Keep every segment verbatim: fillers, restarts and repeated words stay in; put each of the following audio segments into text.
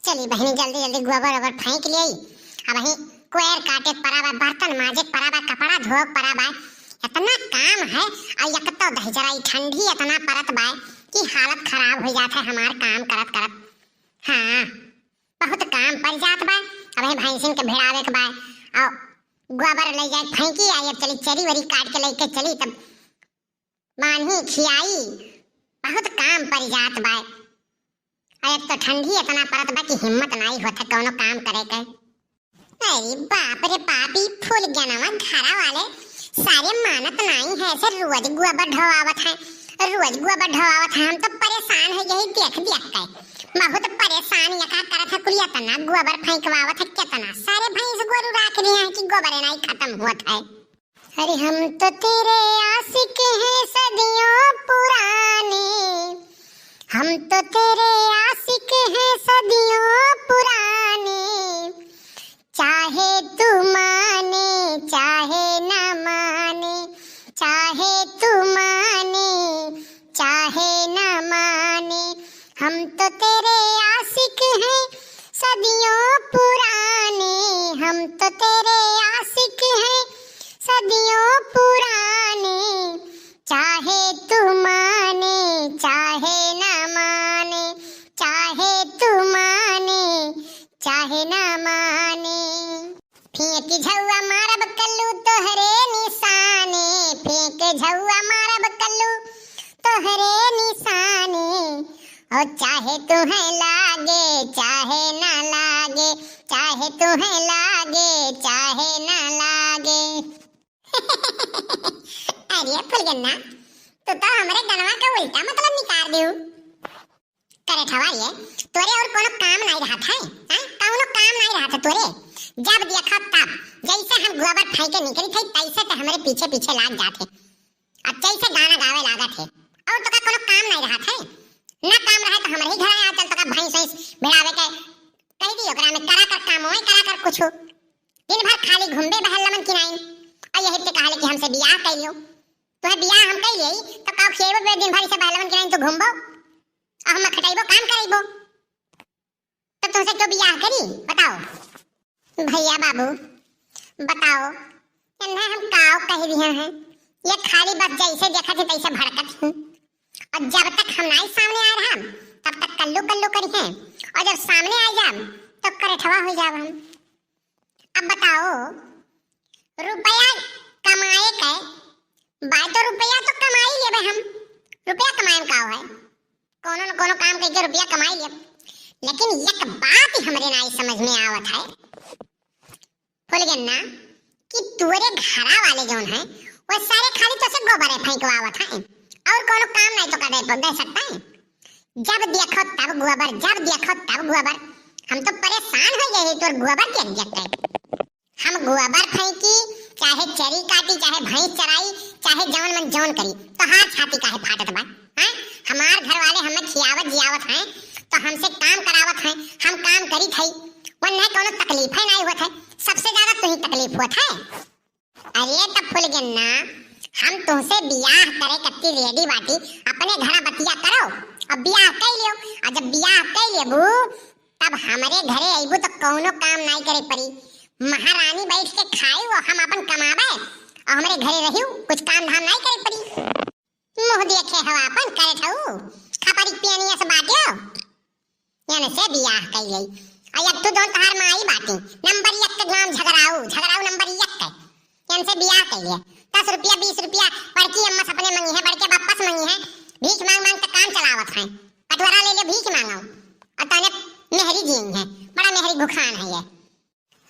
चली बहिनी, जल्दी जल्दी गोबर ओबर फेंक लेई। अबहीं कोयर काटे के परा बा, बर्तन माजे के परा बा, कपड़ा धोए के परा बा। इतना काम है, अउ एक तो दहिजरा ई ठंडी इतना परत बा कि हालत खराब होइ जात है हमार काम करत करत। हाँ, बहुत काम परि जात बा। अबहीं भैंसिन के भिड़ावे के बा, अउ गोबर लइ जाए फेंकी, आई अब चली चरी वरी काट के लइके चली, तब बान्ही खियाई, बहुत काम परि जात बा। अउ एक तो ठंडी इतना परत बा कि हिम्मत नाई होत है कउनो काम करे के। अरे बाप रे बाप, ई फूलगेनवा घरा वाले सारे मानत नाई है, ऐसे रोज गोबर ढोवावत है, रोज गोबर ढोवावत है। हम तो परेशान है यही देख देख के, बहुत परेशान। ये का करत है कुल, इतना गोबर फेंकवावत है, कितना सारे भैंस गोरू राख दिए हैं कि गोबरे नाई खत्म होत है। अरे हम तो तेरे आशिक हैं सदियों पुराने, हम तो तेरे आशिक हैं सदियों पुराने, चाहे तू माने चाहे ना माने, चाहे तू माने चाहे ना माने, हम तो तेरे आशिक हैं सदियों पुराने, हम तो तेरे आशिक हैं सदियों पुराने, चाहे तू माने चाहे ना माने, चाहे तू माने चाहे ना माने। फेंक झउआ मारब कल्लू तोहरे निशाने, फेंक झउआ मारब कल्लू तोहरे निशाने। ओ चाहे तुहें लागे चाहे ना लागे, चाहे तुहें लागे चाहे ना लागे। अरे फुलगेन्ना, तू तो हमरे गनवा का उल्टा मतलब निकाल दिउ। करेठवा रे, तोरे और कोनो काम नाई रहत है, हाँ? कउनो काम नाई रहत है तोरे। जब देखो तब, जैसे हम गोबर फेंके निकली थे, तैसे ते हमरे पीछे पीछे लाग जात है। अब जैसे गाना गावे लागत है, और तो का कोनो काम नाई रहत है? ना काम रहे तो हमरे ही घर आ चल, तो का भैंस वैंस भिड़ावे के कह दी, ओकरा में करा कर काम होए, करा कर कुछ। दिन भर खाली घूमबे बहलमन की नाई, और यही ते कहले कि हमसे बियाह कर लियो। तुहे बियाह हम कइ लेई, तो का खेबो बे दिन भर इसे बहलवन के नाई तो घूमबो, और हम खटइबो, काम करइबो, तो तुमसे क्यों बियाह करी, बताओ? भैया बाबू, बताओ, इन्हें हम काव कह दिया है, ये खाली बस जैसे देखत ही तैसे भड़कत ही। और जब तक हम नाई सामने आए रहम, तब तक कल्लू कल्लू करी हैं, और जब सामने आ जाम, तो करेठवा हो जाब हम। अब बताओ, रुपया कमाए के बाय तो रुपया तो कमाई लेबे हम, रुपया कमाए में का है, कोनो न कोनो काम करके रुपया कमाई लेब। लेकिन एक बात ही हमरे नाई समझ में आवत है फुलगेन्ना, कि तोरे घरा वाले जौन है, वो सारे खाली तो से गोबरे फेंकवावत हैं, और कोनो काम नाई तो कर दे, दे सकता है। जब देखो तब गोबर, जब देखो तब गोबर। हम तो परेशान हो गए हैं तोर गोबर के देख के। हम गोबर फेंकी, चाहे चरी काटी, चाहे भैंस चराई, चाहे जौन मन जौन करी, तो हाथ छाती काहे फाटत बा? हाँ? हमार घर वाले हमें खियावत जियावत हैं, तो हमसे काम करावत हैं, हम काम करी थई, वन्ने कोनो तकलीफ है नाई होत है, सबसे ज्यादा तुही तकलीफ होत है। अरे त फुलगेन्ना, हम तुहसे बियाह करे कत्ती ready बाटी, अपने घरा बतिया करो, अब बियाह कइ लियो, और जब बियाह कइ लेबू, तब हमरे घरे अइबू त कौनो काम नाई करे पड़ी, महारानी बैठ के खाई, वो हम अपन कमाबे, और हमरे घरे रहियो, कुछ काम धाम नाई करे पड़ी। मुँह देखे हो अपन करे ठऊ, खपरी पेनिया से बाटियो। इनसे बियाह कइ लेई। और एक तो जौन तहार माई बाटी, नंबर एक के नाम झगड़ाऊ, झगड़ाऊ नंबर एक के। इनसे बियाह कइ ले। दस रुपया, बीस रुपया, बड़की अम्मा से अपने मंगी है, बड़के बापा से मंगी है, भीख मांग मांग के काम चलावत हैं। कटोरा ले ले भीख मांगो। और तने मेहरी जियई है, बड़ा मेहरी भुखान है ये।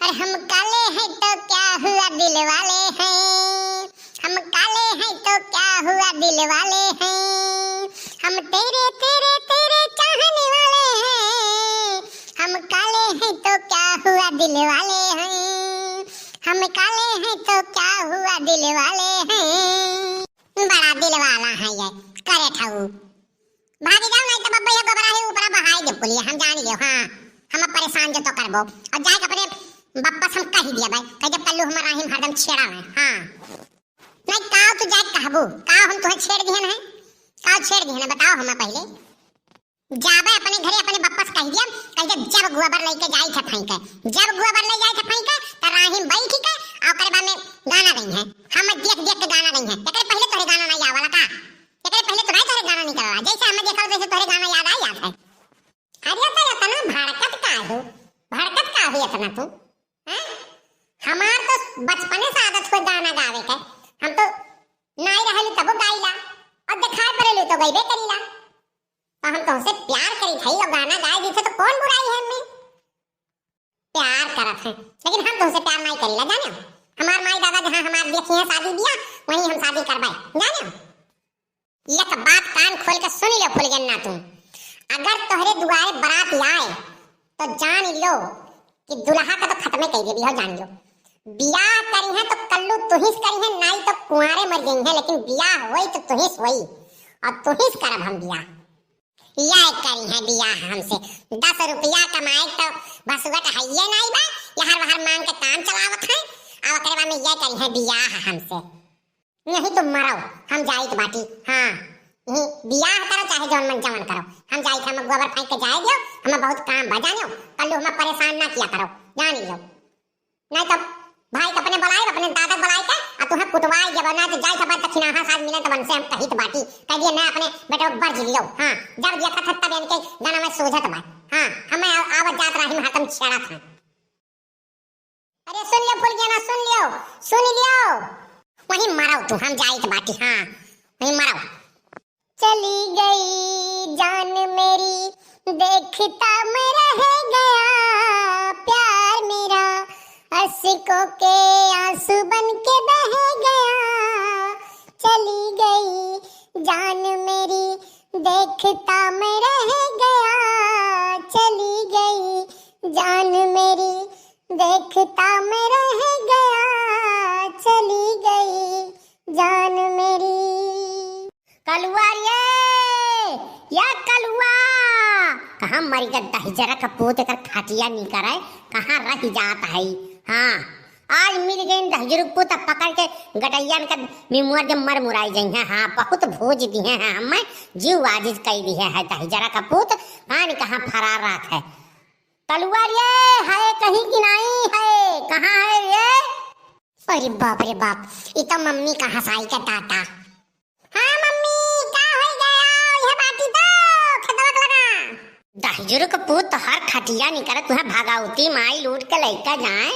अरे हम काले हैं तो क्या हुआ दिल वाले हैं, हम काले हैं तो क्या हुआ दिल वाले हैं, हम तेरे, तेरे, तेरे चाहने वाले हैं, हम काले हैं तो क्या हुआ दिल वाले हैं, हम काले हैं तो क्या हुआ दिल वाले हैं। बड़ा दिल वाला है ये, करे ठऊ। भागी जाओ, नाहीं तो बब्बा ये गोबरा है ऊपरा बहाई दे पुलिया, हम जान लियो, हाँ। हम अब परेशान जो तो करबो। और जाए के अपने बप्पा से हम कही दिया भाई, कह जब कल्लू हमारा हिम हरदम छेड़ा है, हाँ। नाहीं काव तू जाए कहबू, काव हम तुहे छेड़ दिहन है? काव छेड़ दिहन है, बताओ हमें पहले। जाबे अपने घरे अपने बप्पा से कहि दिया, कहि दे, "जब गोबर लइके जाई थे फेंके, जब गोबर लइ जाई थे फेंके, त राही में बैठी के, आ ओकरे बाद में गाना गइहैं।" हम देख देख के गाना गइहैं। एकरे पहिले तोहरे गाना नाहीं आवला का? एकरे पहिले तो नाहीं तोहरे गाना निकलला। जैसे हमें देखा, जैसे तोहरे गाना याद आ जात है। अरे तो इतना भड़कत का हो? भड़कत का हो इतना तू? हैं? हमार तो बचपने से आदत हो गाना गावे के। हम तो नाई रहली तबो गाइला, और दिखाई पड़ेलू तो गइबे करीला। तो हम तुमसे प्यार करी थई, और गाना गाए दी थे तो कौन बुराई है इनमें? प्यार करत हैं, लेकिन हम तुमसे प्यार नाई करीला, जाने? हमार माई दादा जहाँ हमार देखी हैं शादी बिया, वहीं हम शादी करबे, जाने? एक बात कान खोल के सुन लो फुलगेना तू, अगर तोहरे दुआरे बारात आए तो जान लो कि दुल्हा का तो खत्मे कर दे, बियाह जान लो। बियाह करी है तो कल्लू तुहिस करी है, नाई तो कुंवारे मर गई है, लेकिन बियाह होई तो तुहिस होई, और तुहिस करब हम बियाह। यह करी है बियाह हमसे, दस रुपया कमाए तो बस वट है ये नाई बा, यहर वहर मांग के काम चलावत है, अब ओकरे बाद में ये करी है बियाह हमसे। नहीं तो मरो, हम जाइत बाटी। हाँ, यही बियाह करो चाहे जौन मन जवन करो, हम जाइत, हम गोबर फेंक के जाए दियो, हमें बहुत काम बा जानियो, कल्लू हमें परेशान ना किया करो, जान लियो। नहीं तो भाई के अपने बुलाए, अपने दादा बुलाए के, आ तुहें कुटवाए जब ना तो जाइत बात दक्षिणाहा साज मिले तो उनसे हम कहित बाटी, कह दिए ना अपने बेटो बर्ज लियो। हाँ, जब देखा था तब इनके गाना में सोझत बा। हाँ, हमें आव-, आवत जात रही में हरदम छेड़ा था। अरे सुन लियो फुलगेना, सुन लियो, सुन लियो। वहीं मरो तू, हम जाइत बाटी, हाँ, वहीं मरो। चली गई जान मेरी, देखता मैं रह गया प्यार मेरा, अश्कों के आंसू बन के बह गया। चली गई जान मेरी, देखता मैं रह गया, चली गई जान मेरी, देखता मैं रह गया, चली गई जान मेरी। कलुआ रे, या कलुआ, कहाँ मरि गा दहिजरा का पूत, एकर खटिया निकरे, कहाँ रहि जात है? हाँ, आज मिल गइन दहिजरू के पूत, पकड़ के गटैया में कर मिमुअर के मर मुराई जइहैं। हाँ, बहुत भोज दिहे हैं हमें, जीव आजिज कइ दिहे हैं दहिजरा का पूत, कहाँ न कहाँ फरार रहत है। कलुआ रे, है कहीं कि नाहीं है? कहाँ है रे? अरे बाप रे बाप, ई तो मम्मी का हंसाई के दाता। हाँ मम्मी, का होई गया? यह बाटी तो खेतवा के लगा। दहिजरू के पूत तोहार खटिया निकरे, तुहें भगावती माई लूट के लइका जाए।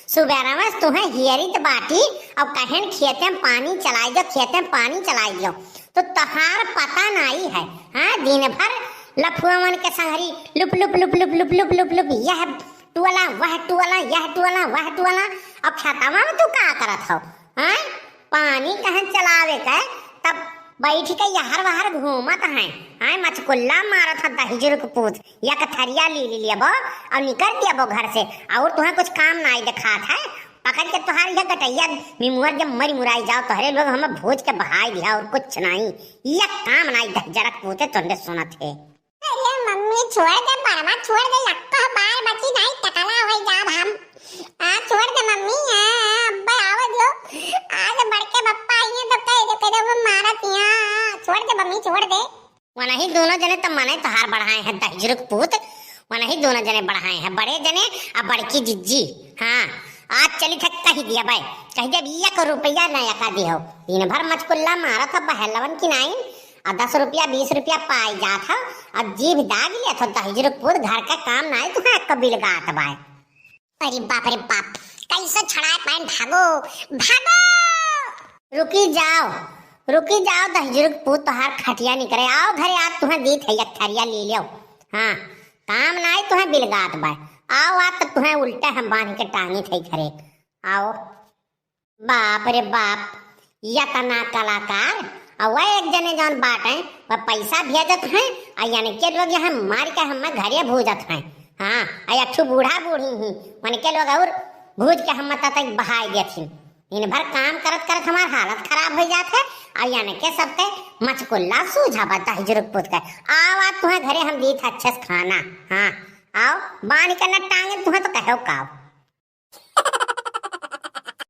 सुबेरा में तुहें हियरित बाटी, अब कहेन खेते में पानी चलाई दियो, खेते में पानी चलाई दियो। तो तोहार पता नाई है, हाँ, दिन भर लफुआवन के संगरी लुप, लुप, लुप, यह टुअला, वह टुअला, यह टुअला, वह टुअला। अब खेतवा में तू का करत हो, हाँ? पानी कहाँ चलावे के, तब बैठ के यहर वहर घूमत हैं, हाँ? मचकुल्ला मारत है दहिजरू के पूत, या कथरिया ली, ली लेबो और निकर देबो घर से, और तुहें कुछ काम नाई देखात है। पकड़ के तोहार यह गटैया मिमुअर जब मरि मुराई जाओ, तोहरे लोग हमें भोज के बहाई दिया और कुछ नाई। यह काम नाई दहिजरा के पूते तोहरे सुनत है। अरे मम्मी छोड़ दे, परवा छोड़ दे, यक्को बार बची नाई, टकला होई जाब हम। आ छोड़ दे मम्मी, आ अब्बे आवे दियो। आज बड़के बप्पा आइए तो कह दे, कह दे वो मारत यहाँ। छोड़ दे मम्मी, छोड़ दे। वनही दोनों जने त मने तोहार बढ़ाए हैं दहिजरू के पूत, वनही दोनों जने बढ़ाए हैं, बड़े जने आ बड़की जिज्जी। हाँ, आज चली थे कहि दिया बाय, कहि दिया एक रुपया ना एका दिहो। दिन भर मचकुल्ला मारत है बहलवन की नाई, आ दस रुपया बीस रुपया पाई जात है, आ जीभ दाग लिया तो दहिजरू के पूत घर का काम नाई, तुहें एक बिलगात बाय। अरे बाप रे बाप, कैसे छड़ाए पाए, भागो, भागो। रुकी जाओ, रुकी जाओ, दहिजरू के पूत तोहार खटिया निकरे। आओ घरे, आज तुहें दीत है एक थरिया ली लियो। हाँ, काम नाई तुहें बिलगात बाय। आओ, आज तो तुहें उल्टे हम बांध के टांगी थे घरे। आओ। बाप रे बाप, यतना कलाकार, आ वह एक जने जौन बाटे, वह पैसा भेजत हैं, आ यानी के लोग यहाँ मार के हमें घरे भूजत हैं। हाँ, आ एक ठो बूढ़ा बूढ़ी ही, उनके लोग और भूज के हम तक बहाई देथिन। दिन भर काम करत करत हमार हालत खराब हो जात है, आ यानी के सबके मचकुल्ला सूझा बा दहिजरू के पूत के। आओ, आज तुहें घरे हम दीत अच्छे से खाना। हाँ, आओ, बानी के न टांगे तुहें तो कहो काओ।